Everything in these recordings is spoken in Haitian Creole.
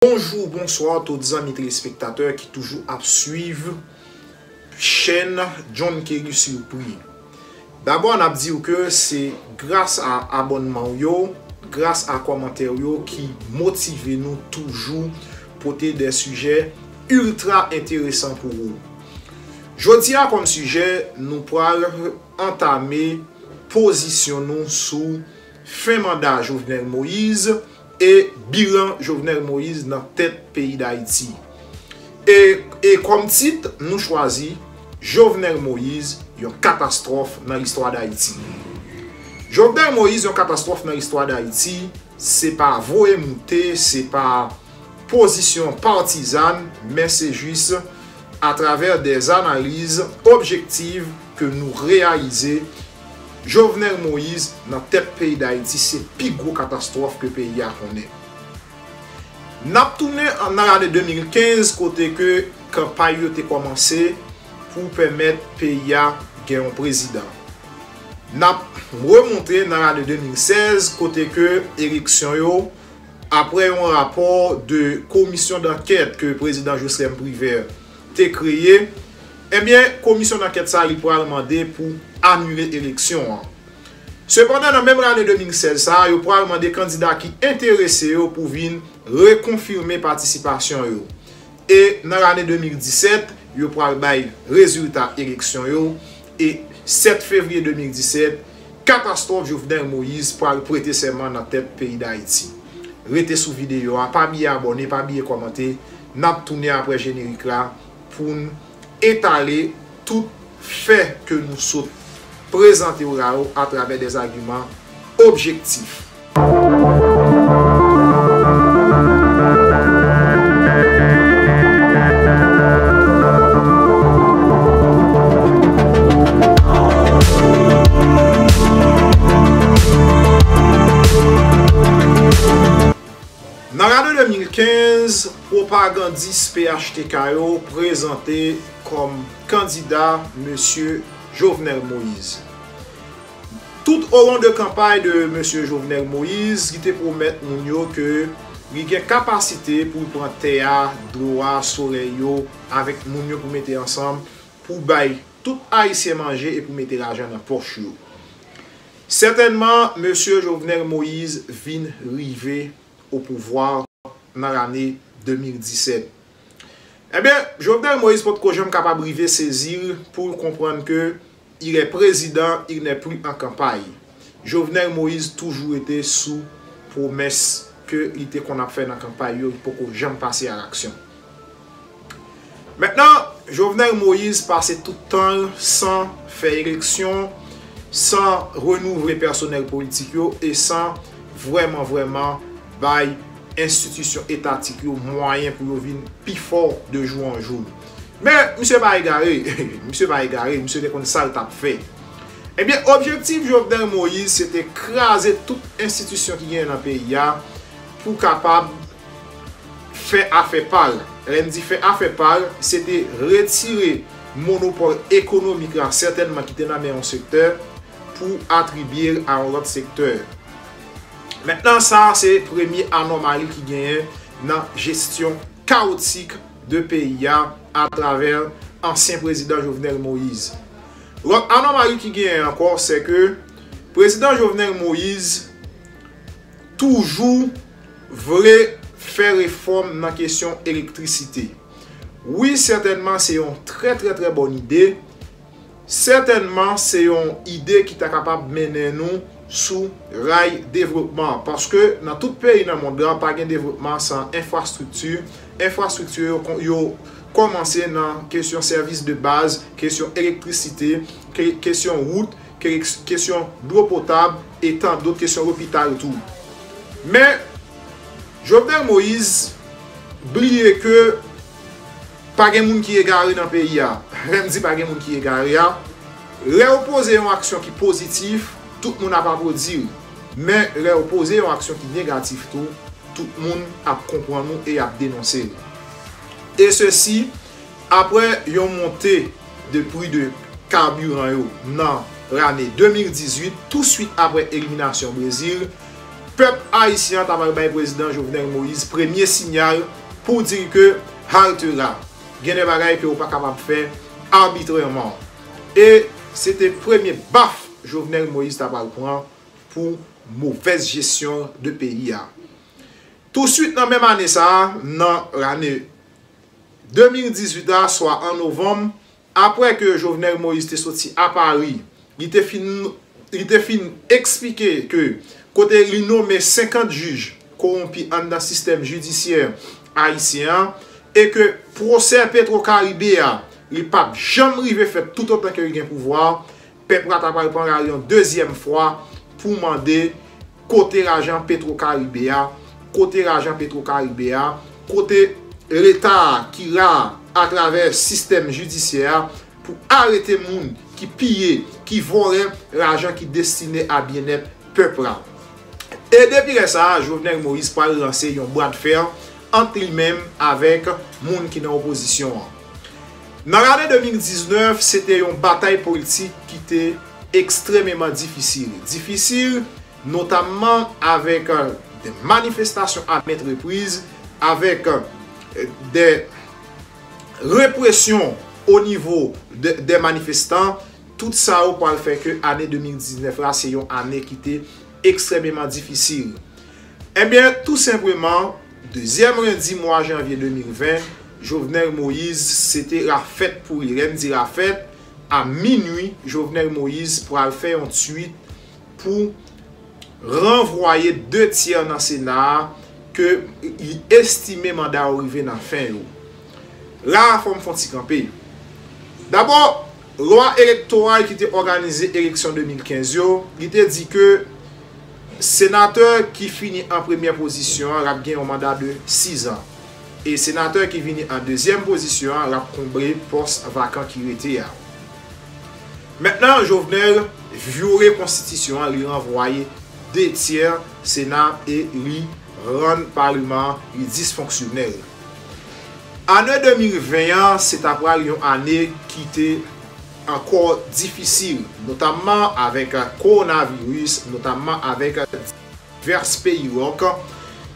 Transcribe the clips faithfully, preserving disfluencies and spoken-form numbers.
Bonjou, bonswa tout zanmi telespektatè ki toujou ap swiv chèn John Kelly Surpris. Dabò, n ap di w ke se gras a abònman w yo, gras a kòmantè w yo ki motive nou toujou pote de sijè iltra enteresan pou ou. Jodi a kòm sijè, nou pral antame pozisyon nou sou fen manda Jovenel Moïse e bilan Jovenel Moïse nan tèt peyi Dayiti. E, e kòm tit, nou chwazi Jovenel Moïse, yon katastwòf nan istwa Dayiti. Jovenel Moïse, yon katastwòf nan istwa Dayiti, se pa voye moute, se pa pozisyon patizàn, men se jis atravè de analiz objektif ke nou reyalize Jovenel Moïse nan tèt peyi Dayiti se pi gwo katastwòf ke peyi a konnen. N ap tounen an, nan lane de mil kenz, kote ke kanpay yo te kòmanse pou pèmèt peyi a gen yon prezidan. N ap remonte nan lane de mil sèz, kote ke eleksyon yo, apre yon rapò de komisyon dankèt ke prezidan Joslèm Privè te kreye, ebyen, komisyon dankèt sa a, li pral mande pou anile eleksyon an. Sepandan, nan menm lane de mil sèz sa a, yo pral mande kandida ki enterese yo pou vin rekonfime patisipasyon yo. E nan lane de mil disèt, yo pral bay rezilta eleksyon yo. E sèt fevriye de mil disèt, katastwòf Jovenel Moïse pral prete sèman nan tèt peyi Dayiti. Rete sou videyo a, pa bliye abòne, pa bliye kòmante. N ap tounen apre jenerik la pou n etale tout fè ke nou sot prezante w la yo atravè de agiman objektif. Nan lane de mil kenz, pwopagandis P H T K yo prezante kòm kandida mesye Jovenel Moïse. Tout olon de kanpay de mesye Jovenel Moïse, li te pwomèt moun yo ke li gen kapasite pou l pran tè a, dlo a, solèy yo, avèk moun yo pou mete ansanm, pou bay tout Ayisyen manje e pou mete lajan nan pòch yo. Sètènman, mesye Jovenel Moïse vin rive au pouvoir nan lane de mil disèt. Ebyen, Jovenel Moïse potko janm kapab rive sezi l pou l konprann ke il est président, il n'est plus en campagne. Jovenel Moïse toujou rete sou pwomès ke li te konn ap fè nan kanpay yo, li poko janm pase a laksyon. Mentnan, Jovenel Moïse pase tout tan l san fè eleksyon, san renouvle pèsonèl politik yo e san vrèman, vrèman bay enstitisyon etatik yo mwayen pou yo vin pi fò de jou an jou. Men, misye pa egare, misye pa egare, misye te konn sa l t ap fè. Ebyen, objektif Jovenel Moïse se te kraze tout enstitisyon ki genyen nan peyi a pou kapab fè afè pa l. Lè m di fè afè pa l, se te retire monopòl ekonomik la sètènman ki te nan men yon sektè pou atribye l a yon lòt sektè. Mentnan, sa a se premye anòmali ki genyen nan jesyon kawotik de peyi a atravè ansyen prezidan Jovenel Moïse. Lòt anòmali ki genyen ankò, se ke prezidan Jovenel Moïse toujou vle fè refòm nan kesyon elektrisite. Wi, sètènman, se yon trè, trè, trè bòn ide. Sètènman, se yon ide ki ta kapab mennen nou sou ray devlopman. Paske nan tout peyi nan mond lan, pa gen devlopman san enfrastrikti. Enfrastrikti yo, yo kòmanse nan kesyon sèvis de baz, kesyon elektrisite, ke-, kesyon wout, ke-, kesyon dlo potab, e tan dòt kesyon lopital tou. Men, Jovenel Moïse bliye ke pa gen moun ki egare nan peyi a. Lè m di pa gen moun ki egare a, lè w poze yon aksyon ki pozitif, tout moun ap aplodi w. Men, lè w poze yon aksyon ki negatif tou, tout moun ap konprann ou e y ap denonse l. E sesi, apre yon monte de pri de kabiran yo nan lane de mil dizuit, touswit apre eliminasyon Brezil, Pèp ayisyen an ta pral bay prezidan Jovenel Moïse premye siyal pou di ke halte la, gen de bagay ke ou pa kapab fè abitrèman. E se te premye baf Jovenel Moïse ta pral pran pou movèz jesyon de peyi a. Touswit nan menm ane sa a, nan lane de mil dizuit la, swa an novanm, apre ke Jovenel Moïse te soti a Pari, li te fin, li te fin eksplike ke kote li nome senkant jij kowonpi anndan sistèm jidisyè ayisyen an, e ke pwosè Petro Caribe a, li p ap janm rive fèt toutotan ke li gen pouvwa, pèp la ta pral pran lari yon dezyèm fwa pou mande kote lajan Petro Caribe a, kote lajan Petro Caribe a, kote Leta a ki la atravè sistèm jidisyè a pou arete moun ki piye, ki vòlè lajan ki destine a byennèt pèp la. E depi lè sa a, Jovenel Moïse pral lanse yon bradfè ant li menm avèk moun ki nan opozisyon an. Nan lane de mil diznèf, se te yon batay politik ki te ekstrèmeman difisil. Difisil, notamman avèk, euh, de manifestasyon a maintes reprises, avèk, euh, de represyon o nivo de, de manifestan. Tout sa yo pral fè ke ane de mil diznèf la, se yon ane ki te ekstrèmeman difisil. Ebyen, tou senpleman, dezyèm lendi mwa janvye de mil ven, Jovenel Moïse, se te lafèt pou li. Lè m di lafèt, a minui, Jovenel Moïse pral fè yon tweet pou ranvwaye de tyè nan Sena a ke li estime manda yo rive nan fen yo. La a, fò m fè yon ti kanpe. Dabò, lwa elektoral ki te òganize eleksyon de mil kenz yo, li te di ke senatè ki fini an premyè pozisyon an, l ap gen yon manda de sis an. E senatè ki vini an dezyèm pozisyon an, l ap konble pòs vakan ki rete a. Mentnan, Jovenel vyole konstitisyon an, li ranvwaye de tyè Sena e li rann paleman an li disfonksyonèl. Ane de mil ven an, se ta pral yon ane ki te ankò difisil, notamman avèk kowonaviris, notamman avèk divès peyi lòk.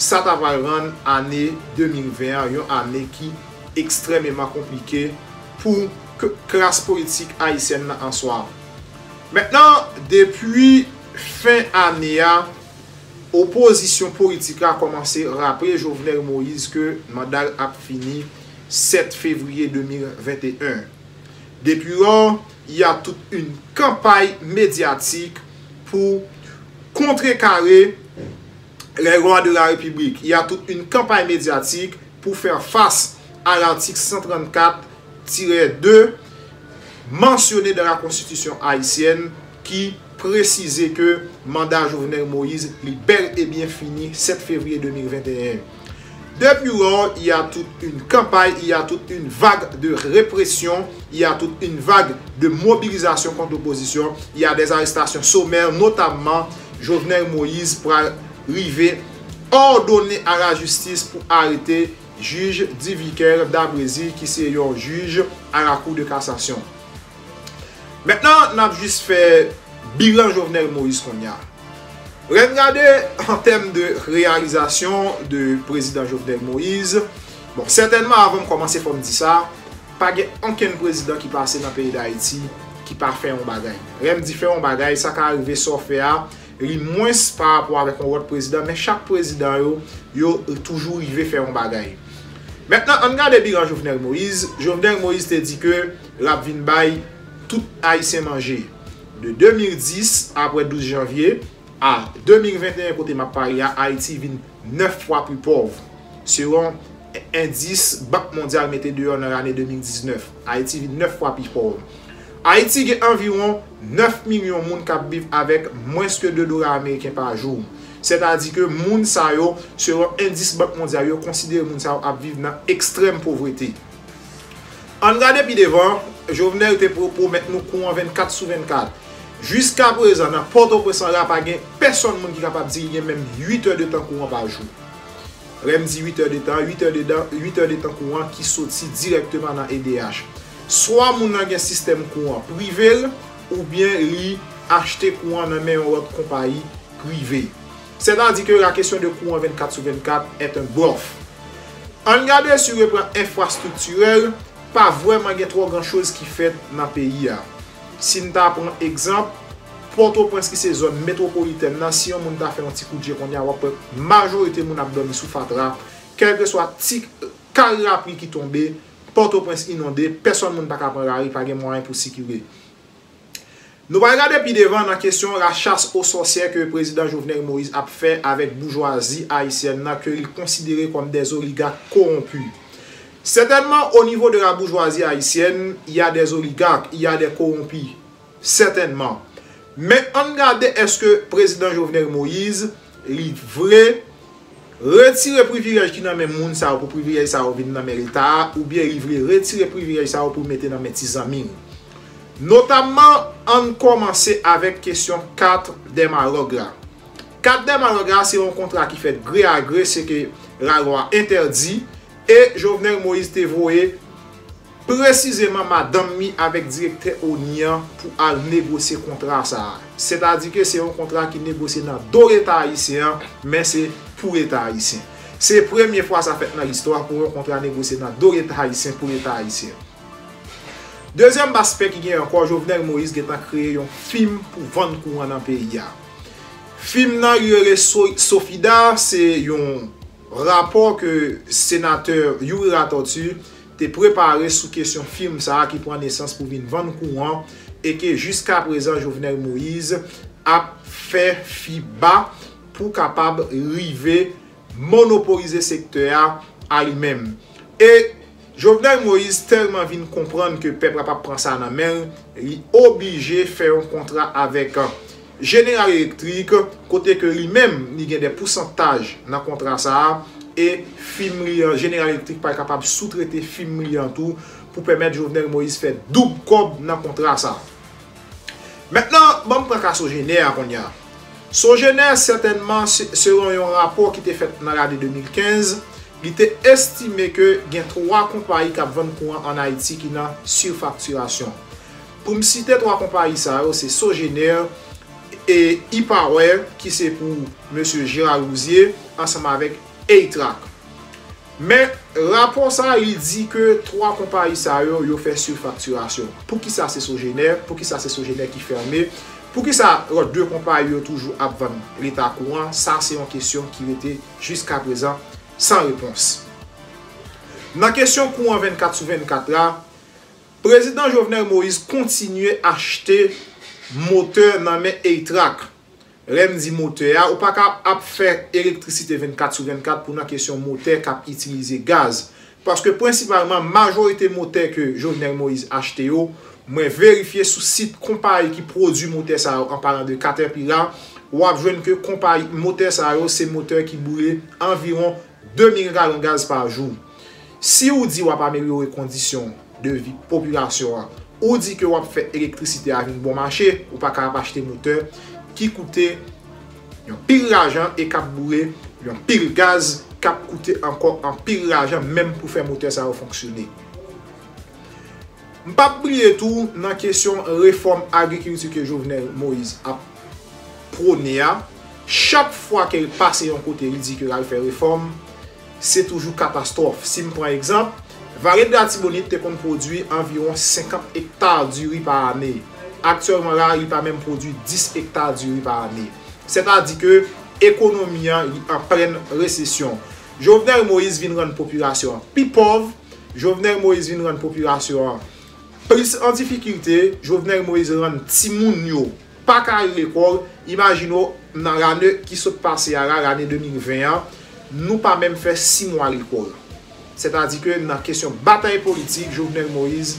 Sa ta pral rann ane de mil ven an yon ane ki ekstrèmeman konplike pou k-, klas politik ayisyèn nan an swa. Mentnan, depi fen ane a, opozisyon politik la kòmanse raple Jovenel Moïse ke manda l ap fini sèt fevriye de mil venteyen. Depuis lors, il y a toute une campagne médiatique pour contrecarrer les lois de la République. Il y a toute une campagne médiatique pour faire face à l'article cent trente-quatre tiret deux mentionné dans la Constitution haïtienne qui précisait que mandat Jovenel Moïse li bel et bien fini sept février deux mille vingt et un. Depuis lors, il y a toute une campagne, il y a toute une vague de répression, il y a toute une vague de mobilisation contre l'opposition, il y a des arrestations sommaires, notamment Jovenel Moïse pral rive òdone a lajistis pou arete jij Diviker Dabrésil ki se yon jij a la Cour de cassation. Mentnan, n ap jis fè bilan Jovenel Moïse kounye a. Lè n gade an tèm de reyalizasyon de prezidan Jovenel Moïse, bon, sètènman, avan m kòmanse, fò m di sa, pa gen okenn prezidan ki pase nan peyi Dayiti ki pa fè yon bagay. Lè m di fè yon bagay, sa ka rive sa w fè a, li mwens pa rapò avèk yon lòt prezidan, men chak prezidan yo, yo toujou rive fè yon bagay. Mentnan, ann gade bilan Jovenel Moïse. Jovenel Moïse te di ke l ap vin bay tout Ayisyen manje. De de mil dis, apre douz janvye, a de mil venteyen, kote m ap pale a, Ayiti vin nèf fwa pi pòv, selon endis Bank Mondyal mete deyò nan lane de mil diznèf. Ayiti vin nèf fwa pi pòv. Ayiti gen anviwon nèf milyon moun k ap viv avèk mwens ke de dola ameriken pa jou. Sètadi ke moun sa yo, selon endis Bank Mondyal, yo konsidere moun sa yo ap viv nan ekstrèm povrete. Ann gade pi devan, Jovenel te pwo-, pwomèt nou kouran vennkat sou vennkat. Jiskaprezan, nan Pòtoprens lan la, pa gen pèsonn moun ki kapab di li gen menm uit è de tan kouran pa jou. Lè m di uit è de tan, uit è de tan, uit è de tan kouran ki soti dirèkteman nan E D H. Swa moun nan gen sistèm kouran prive l, oubyen li achte kouran nan men yon lòt konpayi prive. C'est-à-dire que la question de courant vingt-quatre sur vingt-quatre est un bluff. Ann gade si repran enfrastriktirèl, pa vrèman gen twò gran choz ki fèt nan peyi a. Si n ta pran egzanp, Pòtoprens ki se zòn metwopolitèn nan, si yon moun ta fè yon ti kout je kounye a, w ap wè majorite moun ap dòmi sou fatra, kèlkeswa ti kay lapli ki tonbe, Pòtoprens inonde, pèsòn moun pa ka pran lari, pa gen mwayen pou sikile. Nou pral gade pi devan nan kesyon la chasse aux sorcières ke prezidan Jovenel Moïse ap fè avèk boujwazi ayisyèn nan ke li konsidere kòm des oligarques corrompus. Certainement, au niveau de la bourgeoisie haïtienne, il y a des oligarques, il y a des corrompus. Certainement. Men ann gade èske prezidan Jovenel Moïse li vle retire privilèj ki nan men moun sa yo pou privilèj sa yo vin nan men Leta a, oubyen li vle retire privilèj sa yo pou mete nan men ti zanmi l. Notamman, ann kòmanse avèk kesyon kat dè malòg la. Kat dè malòg la se yon kontra ki fèt gre a gre, se ke lalwa entèdi, e Jovenel Moïse te voye presizeman madanm li avèk direktè ONI an pou al negosye kontra sa a. Sètadi ke se yon kontra ki negosye nan do Leta ayisyen an, men se pou Leta ayisyen. Se premye fwa sa fèt nan listwa pou yon kontra negosye nan do Leta ayisyen pou Leta ayisyen. Dezyèm aspè ki gen ankò, Jovenel Moïse gentan kreye yon fim pou vann kouran nan peyi a. Fim nan li rele So-, Sofida, se yon rapò ke senatè Youri Latortue te prepare sou kesyon fim sa a ki pran nesans pou vin vann kouran e ke jiskaprezan Jovenel Moïse ap fè fiba pou kapab rive monopolize sektè a a li menm. E Jovenel Moïse tèlman vin konprann ke pèp la p ap pran sa nan men l, li oblije fè yon kontra avèk General Electric, kote ke li menm li gen de pousantaj nan kontra sa a, e fim li an, General Electric pral kapab soutrete fim li an tou pou pèmèt Jovenel Moïse fè doub kòb nan kontra sa a. Mentnan, ban m pran ka Sogener a kounye a. Sogener, sètènman, se-, selon yon rapò ki te fèt nan lane de mil kenz, li te estime ke gen twa konpayi k ap vann kouran ann Ayiti ki nan sifaktirasyon. Pou m site twa konpayi sa yo, se Sogener e E-Power, ki se pou mesye Gérald Rouzier, ansanm avèk Eitrac. Men, rapò sa a, li di ke twa konpayi sa yo, yo fè sifaktirasyon. Poukisa se Sogener? Poukisa se Sogener ki fèmen? Poukisa lòt de konpayi yo toujou ap vann Leta kouran? Sa se yon kesyon ki rete jiskaprezan san repons. Nan kesyon kouran vennkat sou vennkat la, prezidan Jovenel Moïse kontinye achte motè nan men Eitrac. Lè m di motè a, ou pa ka ap fè elektrisite vennkat sou vennkat pou nan kesyon motè k ap itilize gaz. Paske prensipalman, majorite motè ke Jovenel Moïse achte yo, mwen verifye sou sit konpayi ki pwodui motè sa yo, an palan de Caterpillar, w ap jwenn ke konpayi motè sa yo se motè ki boule anviwon de mil galon gaz pa jou. Si w di w ap amelyore kondisyon de vi popilasyon an, ou di ke w ap fè elektrisite a vin bon mache, ou pa ka ap achte motè ki koute yon pil lajan e k ap boule yon pil gaz k ap koute ankò anpil lajan menm pou fè motè sa yo fonksyone. M p ap bliye tou nan kesyon refòm agrikilti ke Jovenel Moïse ap pwone a, chak fwa ke l pase yon kote, li di ke l al fè refòm, se toujou katastwòf. Si m pran egzanp, Vale de Latibonit te konn pwodui anviwon senkant ekta diri pa ane. Aktyèlman la, li pa menm pwodui dis ekta diri pa ane. Sètadi ke ekonomi an, li an plèn resesyon. Jovenel Moïse vin rann popilasyon an pi pòv, Jovenel Moïse vin rann popilasyon an plis an difikilte, Jovenel Moïse rann timoun yo pa ka al lekòl. Imajine w, nan lane ki sot pase a la, lane de mil ven an, nou pa menm fè sis mwa lekòl. Sètadi ke nan kesyon batay politik, Jovenel Moïse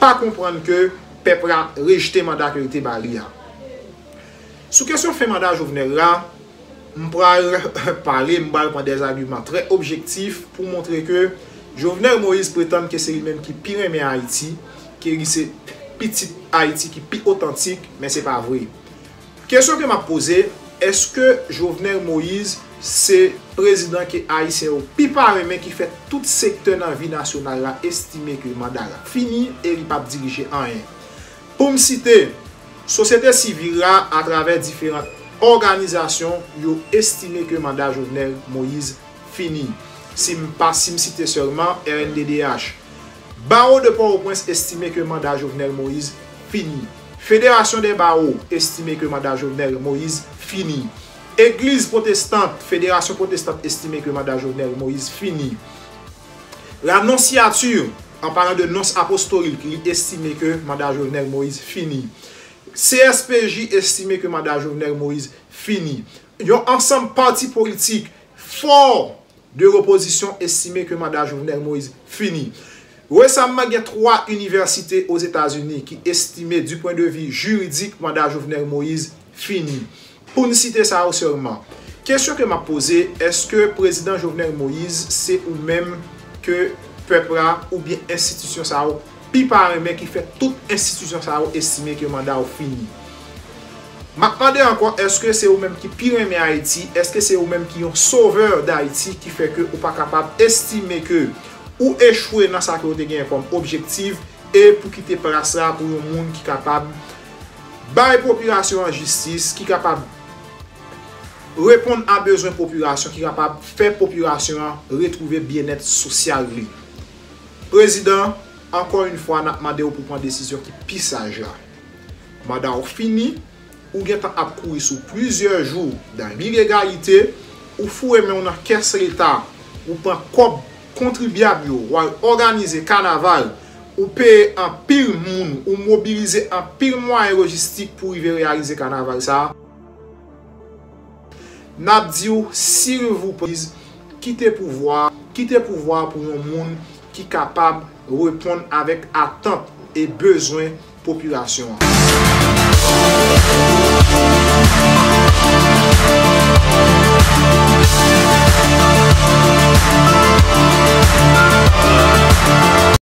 pa konprann ke pèp la rejte manda ke l te ba li a. Sou kesyon fen manda Jovenel la, m pral pale, m pral pran dè agiman trè objektif pou montre ke Jovenel Moïse pretann ke se li menm ki pi renmen Ayiti, ke li se pitit Ayiti ki pi otantik, men se pa vre. Kesyon ke m ap poze, èske Jovenel Moïse se prezidan ke Ayisyen yo pi pa renmen ki fè tout sektè nan vi nasyonal la estime ke manda l ap fini e li p ap dirije anyen? Pou m site, sosyete sivil la atravè diferan òganizasyon yo estime ke manda Jovenel Moïse fini. Si m pa, si m site sèlman R N D D H. Bawo de Pòtoprens estime ke manda Jovenel Moïse fini. Federasyon dè Bawo estime ke manda Jovenel Moïse fini. Egliz pwotestant, Federasyon pwotestant estime ke manda Jovenel Moïse fini. Lanonsyati, an palan de nons apostolik, li estime ke manda Jovenel Moïse fini. C S P J estime ke manda Jovenel Moïse fini. Yon ansanm pati politik fò de lopozisyon estime ke manda Jovenel Moïse fini. Resamman, gen twa inivèsite Ozetazini ki estime, du point de vue juridik, manda Jovenel Moïse fini. Pou n site sa yo sèlman. Kesyon ke m ap poze, èske prezidan Jovenel Moïse se ou menm ke pèp la oubyen enstitisyon sa yo pi pa renmen ki fè tout enstitisyon sa yo estime ke manda w fini? M ap mande ankò, èske se ou menm ki pi renmen Ayiti? Èske se ou menm ki yon sovè Dayiti ki fè ke ou pa kapab estime ke ou echwe nan sa ke ou te genyen kòm objektif e pou kite plas la pou yon moun ki kapab bay popilasyon an jistis, ki kapab reponn a bezwen popilasyon, ki kapab fè popilasyon an retwouve byennèt sosyal li? Prezidan, ankò yon fwa, n ap mande w pou pran desizyon ki pi saj la. Manda w fini, ou gentan ap kouri sou plizyè jou dan lilegalite, ou foure men w nan kès Leta, ou pran kòb kontribyab yo, w al òganize kanaval, ou peye anpil moun, ou mobilize anpil mwayen lojistik pou rive reyalize kanaval sa a. N ap di w, silvouplè, kite pouvwa, kite pouvwa pou yon moun ki kapab reponn avèk atant e bezwen popilasyon an.